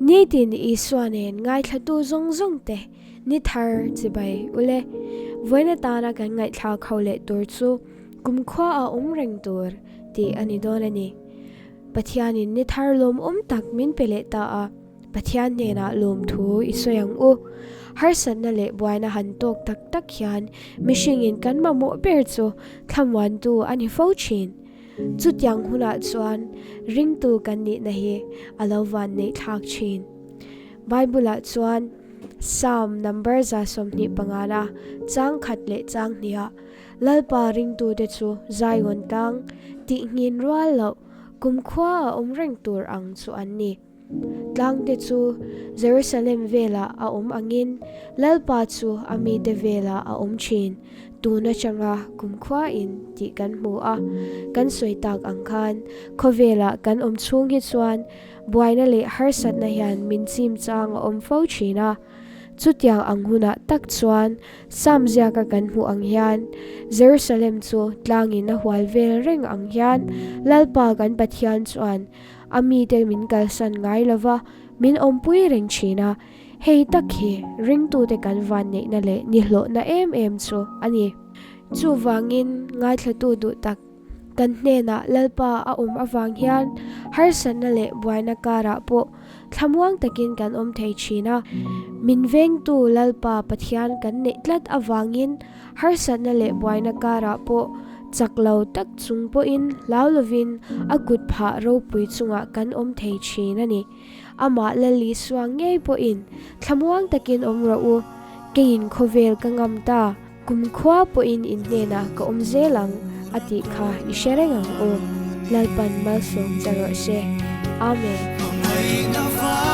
Nitin Isua nen ngaithlatu zawng zawng te ni thar chibai ule. Vawiin atana kan ngaihthlak ho leh tur chu kumkhua a awm reng tur tih a ni dawn a ni. Pathianin ni thar lawmawm tak min pe leh ta a, Pathian hnenah lawmthu i sawi ang u. Harsatna leh buaina han tawk tak tak hian mihringin kan mamawh ber chu thlamuantu a ni fo thin. Chutiang hunah chuan ringtu kan nihna hi a lo vanneih thlak thin. Bible-ah chuan Psalm number 25 na chang khat leh chang hniha Lalpa ringtute chu Zion tlang tihngin rual loh kumkhua a awm reng tur ang chu an ni. Tlangte chu Jerusalem velah a awm angin Lalpa chu a mite velah a awm thin, tun atanga kumkhuain tih kan hmu a. Kan sawi tak ang khan khawvelah kan awm chhung hi chuan buaina leh harsatna hian min chim chang a awm fo thin a. Chutiang ang hunah tak chuan Psalm ziaka kan hmuh ang hian Jerusalem chu tlangin a hual vel reng ang hian Lalpa kan Pathian chuan A mite min kalsan ngai lova, min awmpui reng thin a, hei tak hi ringtute kan vanneihna leh nihlawhna em em chu a ni. Chuvangin ngaithlatu duh tak kan hnenah Lalpa a awm avang hian harsatna leh buaina karah pawh thlamuang takin kan awm thei thin a. Min vengtu Lalpa Pathian kan neih tlat avangin Harsatna leh buaina karah pawh chak lo tak chung pawhin hlau lovin a kut phah ropui chungah kan awm thei thin a ni. Amah Lali Suang ngei pawhin thlamuang takin awm rawh u, keiin khawvel ka ngam ta, kumkhua pawhin in hnenah ka awm zel ang a tih kha i hre reng ang u. Lalpan malsawm che rawh se. Amen.